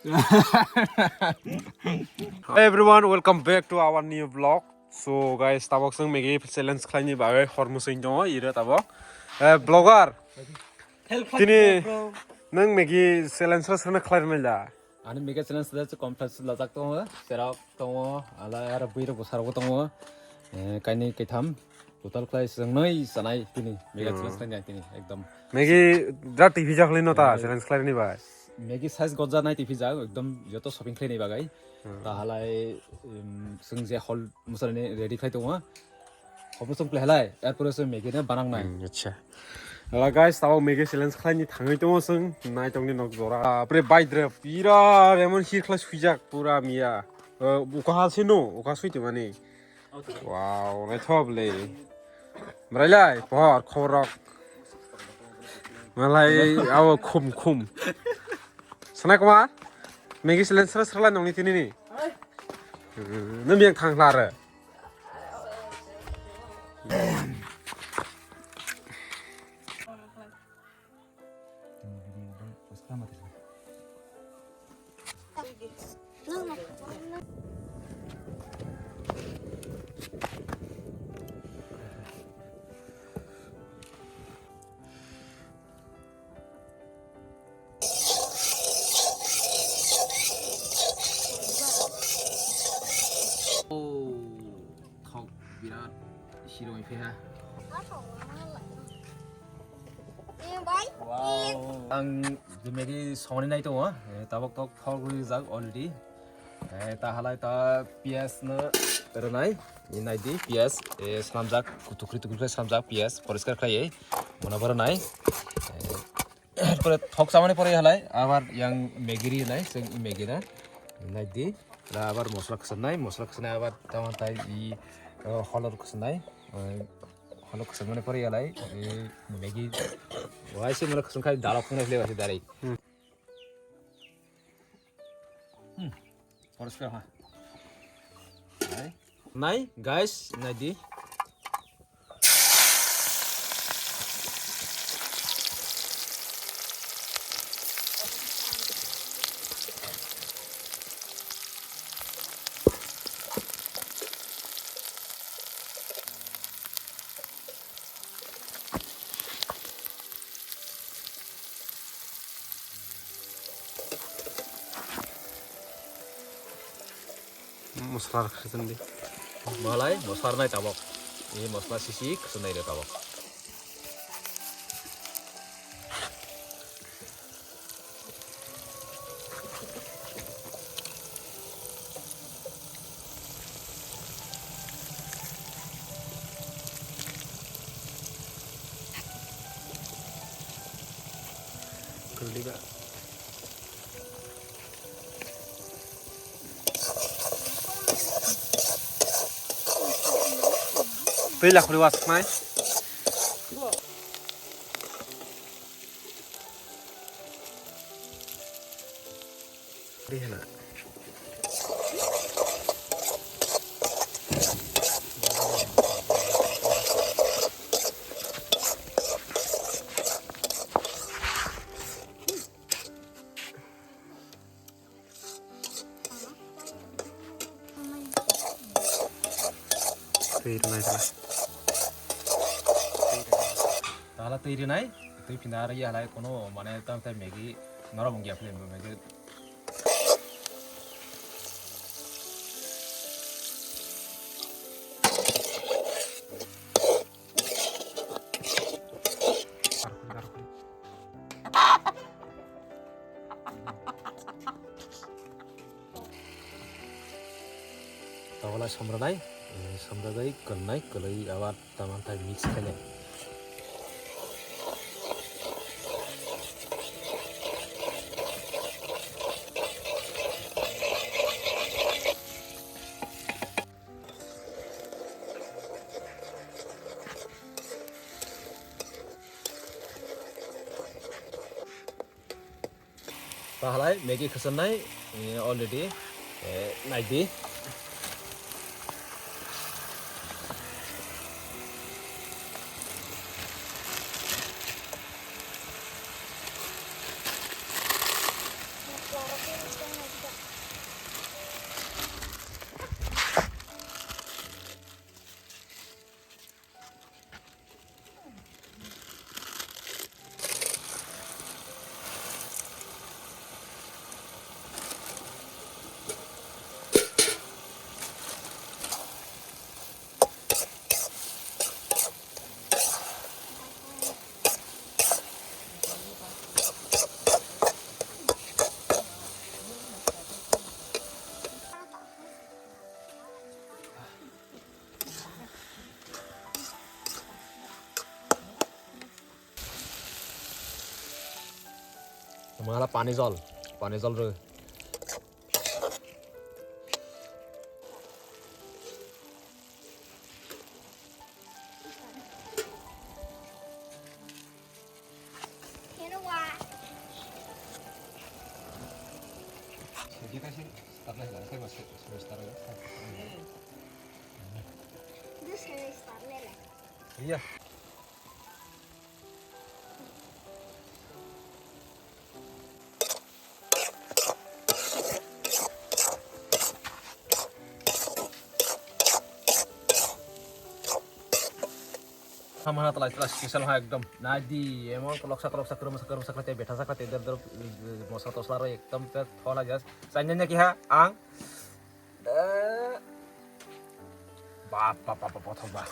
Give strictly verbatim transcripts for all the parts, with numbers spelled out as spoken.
Hey everyone, welcome back to our new vlog. So guys, tabok chwng Maggie challenge khlaini bagwi hor mwswing tongo ire tabok. Eh, vlogger, tini nwng Maggie challenge rw swrwngno khlai rwmani da? Ani Maggie challenge da chwng complex lajak tongo, cherok tongo, alai aro bwrwi rok bwsarok bo tongo. Eh, kainwi kaitham total khlai chwng nwi chanai tini Maggie challenge khlainai tini ekdom. Maggie da T V jakhli no ta challenge khlaini bai. Maggie size gojak nai T V jak ekdom joto shopping khlaini bagwi. Ta halai, um, chwng je hol mwsarani ready khlai tongo. Hobor chwng play halai, erpore se Maggie no banang nai. Hmm, acha. Ala guys, tabo Maggie challenge khlaini thangwi tongo chwng, nai tongni nok jora. Apre bai dre pira remon hir khlai suijak pura miya. Eh, uka ha sino, uka sui tongmani. Wow, naithok le. Mrai lai, pohor, khobor rok. Malai, abo khum khum. Sanai Kumar, Maggie challenge sra sra lai nongni tini ni. Nang yang thang hla re. Oh, thok birat siroi phe ha. Wow. Ang jemedi songni nai tongo, eh, tabok tok thok rijak already. Eh, ta halai ta piyaj no rwnai, i nai di piyaj, eh, swnamjak, tukri tukri khe swnamjak piyaj, poriskar khlai, mona bo rwnai. Eh, pore thok chamani pore halai, abar yang Maggie rinai, chwng i Maggie na, nai di, da abar mosla khwsarnai, mosla khwsarnai abar tamo tai i, eh, holor khwsarnai, eh, holor khwsarmani pore halai, eh, Maggie, wahai se mona khwsarnai dalok khwnai khlai wahai se direct. Hmm. Hmm. Poriskar ha. Nai. Nai, guys, nai di. Mosla rok khasandi. Malai mosla rwnai tabok. I mosla sisi khasandi re tabok. Kwrwdi ba. Twi lakhuri wasuknai. Di hena. Twi rwnai phala. Tala twi rwnai, twi phina rwya halai kono mane tang tai Maggie norok wngya philai Maggie. Tawala samranai, samrabai kwlnai kwlwi abar tamantai mix khainai. Tahalai Maggie khwsannai, eh, already, eh, naidi. Mala pani jol, pani jol rw. Iya. Hamhana talai talai special ha ekdom. Nai di, emon koloksa koloksa, kwrwngsa kwrwngsa khlai tei betha sa khlai tei der der, mosla tosla rw ekdom te thola jas. Sainjani ki ha, ang. Bap, bap, bap, bap, bap, bap.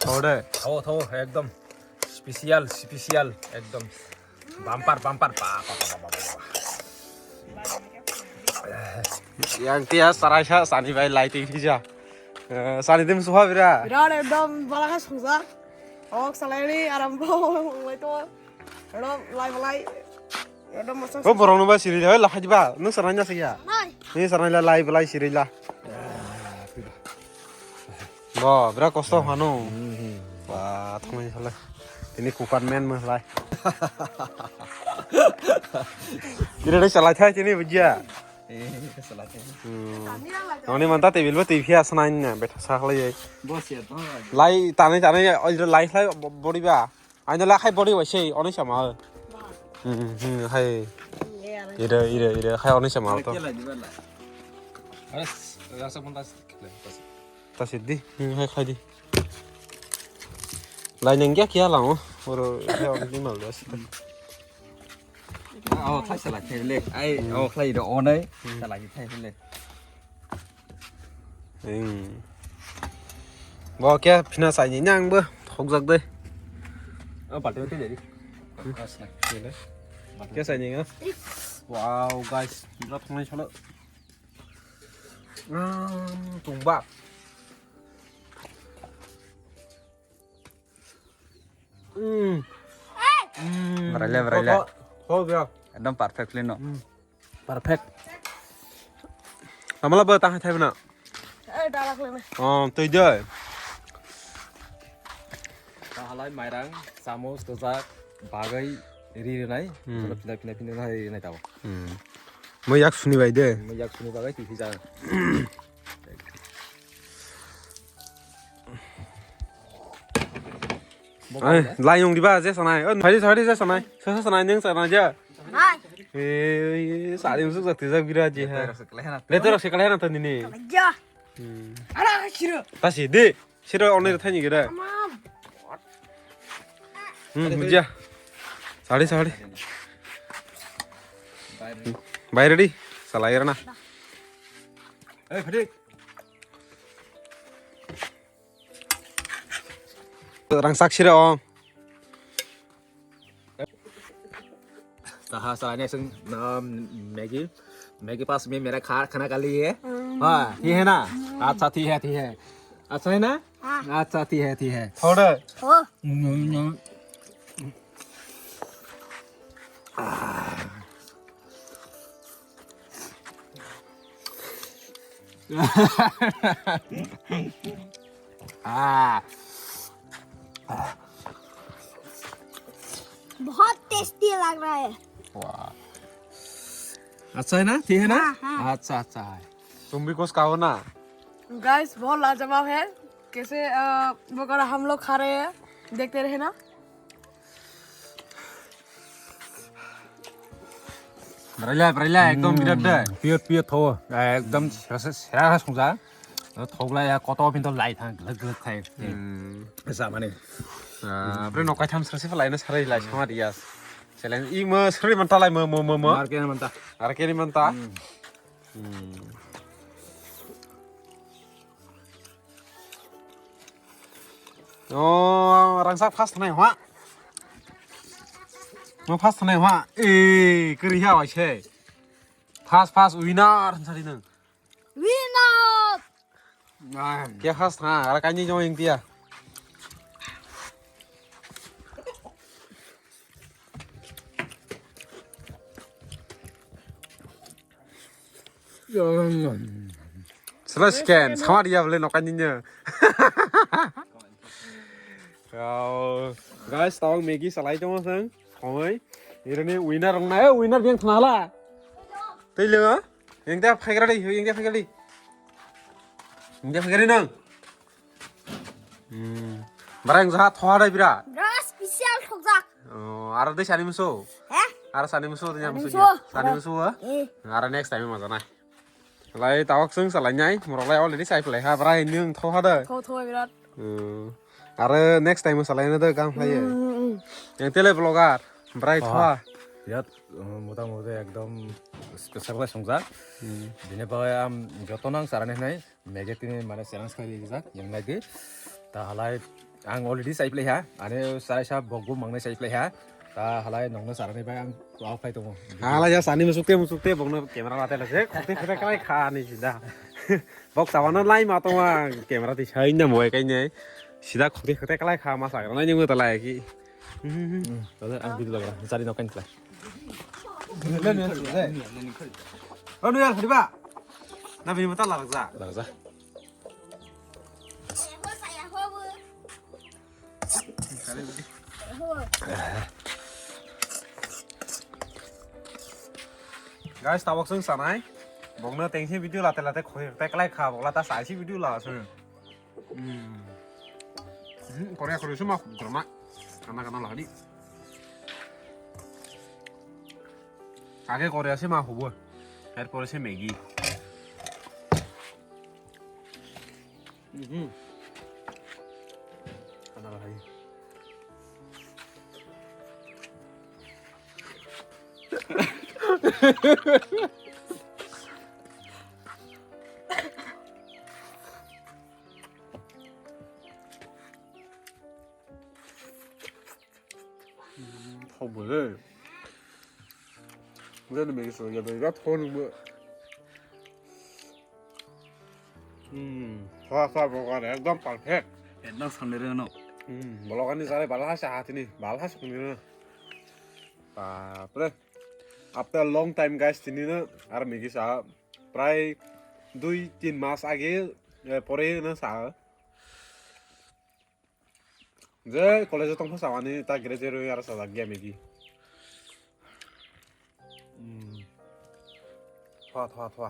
Thode. Tho, tho, ekdom special, special, ekdom bumper, bumper, bap, bap, bap, bap, bap. Yang tia sarai sa sani bai lighting sija. Eh, sani dim suha bira. Birat ekdom bala khe songjak. Ok, salai ni aram bo lai to. Ekdom lai balai. Ekdom masa. O borok no ba siri lai la haji ba. Nung sarai na siya. Nai. Ni sarai la lai balai siri la. Bo, bira kosto hano. Ba, thongni salai. Tini kupan men mo lai. Kira dai salai thai tini bujia. Eh, salai thai. Hmm. Noni manta tebil bo T V asana inna betha sa khlai. Bo siya to. Lai tanai tanai oil lai khlai body ba. Aino la khai body waise onisa ma. Hmm, hmm, hai. Ira, ira, ira, khai onisa ma to. Are, rasa pun tas. Ta sidi. Hmm, hai khai di. Lai neng kya kya lang, oh. Oro, hai on di mal das. Oh, khai sala khai le. Ai, oh, khai do onai. Sala khai le. Hmm. Bo kya phina sai ni nang bo. Thok jak de. Oh, pati pati jadi. Kas na. Kya sai ni nga? Wow, guys, birat thongnai solo. Hmm, tungba. Hmm. Hmm. Beraile, beraile. Ho, ho, ho, ya. Ekdom perfectly no. Hmm. Perfect. Amala bo tang thai na. Eh, dalak le. Oh, tui doi. Tahalai mairang, samus, tujak, bagai, ri rinai. Hmm. Pina, pina, pina, pina, rinai tabo. Hmm. Mo yak suni bai de. Mo yak suni bagai, tui pija. Ai, lai yong diba je sanai. Oh, thari thari je sanai. Sa sa sanai neng sanai je. Nai. Eh, sari musuk jak tijak bira je ha. Letter se kalai na tani ni. Ja. Hmm. Ara shiro. Tasi de. Shiro onai thani gida. Tamam. Hmm, ja. Sari sari. Bai ready. Salai rana. Eh, Fadik. Rangsak sira ong. Taha salai ne seng, um, Maggie. Maggie पास में मेरा खा, खाना खा ली है। हाँ, ठीक है ना? अच्छा, ठीक है, ठीक है। अच्छा है ना? हाँ। अच्छा, ठीक है, ठीक है। थोड़ा। ओ। Ah. बहुत टेस्टी लग रहा है। वाह। अच्छा है ना? ठीक है ना? हाँ, हाँ। अच्छा, अच्छा है। तुम भी कुछ खाओ ना। गाइस, बहुत लाजवाब है। कैसे, अ, वगैरह हम लोग खा रहे हैं, देखते रहे ना। Braila, braila, ekdom birat de. Pure, pure tho. Ekdom sera, sera, sera songja. Thogla ya koto pinto lai thang, glak, glak khai. Sa mane. Ah, bre no kaitham sera se lai na sarai lai sama dia. Selain i mo seri manta lai mo, mo, mo, mo. Ar kene manta. Ar kene manta. Hmm. Oh, rangsak fast nai hwa. No fast nai hwa. Eh, kiri ha wai se. Fast, fast winner sari nang. Winner. Khe khas tha, ara kaini jong ingtia. Sela scan, sama dia boleh nokan ninya. Guys, tawang Maggie salai tong sang, khoi. Irene winner rong na, eh, winner biang thanala. Tei le, yang dia phaikra di, yang dia phaikra di. Yang dia phaikra di nang. Hmm. Barang jaha thoha dai bira. Bra special thokjak. Oh, aro dei sani muso. He? Aro sani muso dei sani muso. Sani muso, ha? Eh. Aro next time ma jana. Lai tawak sung salai nyai, murok lai already sai play ha, bra ini thoha dai. Tho tho birat. Hmm. Aro next time salai na dai gam lai. Hmm, hmm, hmm. Yang tele vlogger, brai thoha. Yat, uh, mota moti ekdom special lai songjak. Hmm. Bini bagwi am joto nang sarani nai. Mege tini mane serang sai rijak, yang nai di. Ta halai ang already sai play ha. Ani sarai sa bokbo mangnai sai play ha. Ta halai nongno sarani bai ang wow khai tongo. Halai ya sani musukte musukte bokno camera late late khokte khokte kalai kha ani sida. Bok sabana lai ma tongo ang camera ti sai na moi kai nai. Sida khokte khokte kalai kha ma sagra nai ni mo ta lai ki. Hmm, tole ang video lagra, sari no kain tla. Lo nu yar khariba. Na bini mata larak ja. Larak ja. Guys, tabok sung sanai. Bokno tengsi video late late khoi teklai kha bokla ta saisi video la sung. Hmm. Hmm, Korea Korea suma drama. Kana kana lagi. Age Korea se ma hubo. Erpore se Maggie. Mhm. Kana lagi. Thok bo le. Udah nih begitu ya, begitu thon bu. Hmm, thok thok bo kan ekdom perfect. Ekdom sandere no. Hmm, bolok ani sare balha sa hatini, balha sandere. Bapre. After long time guys, tini no ar Maggie sa prai dui tin mas age, eh, pore no sa. Je college tong phasa ani ta graduate aro sa lagi Maggie. Hmm. Thwa thwa thwa.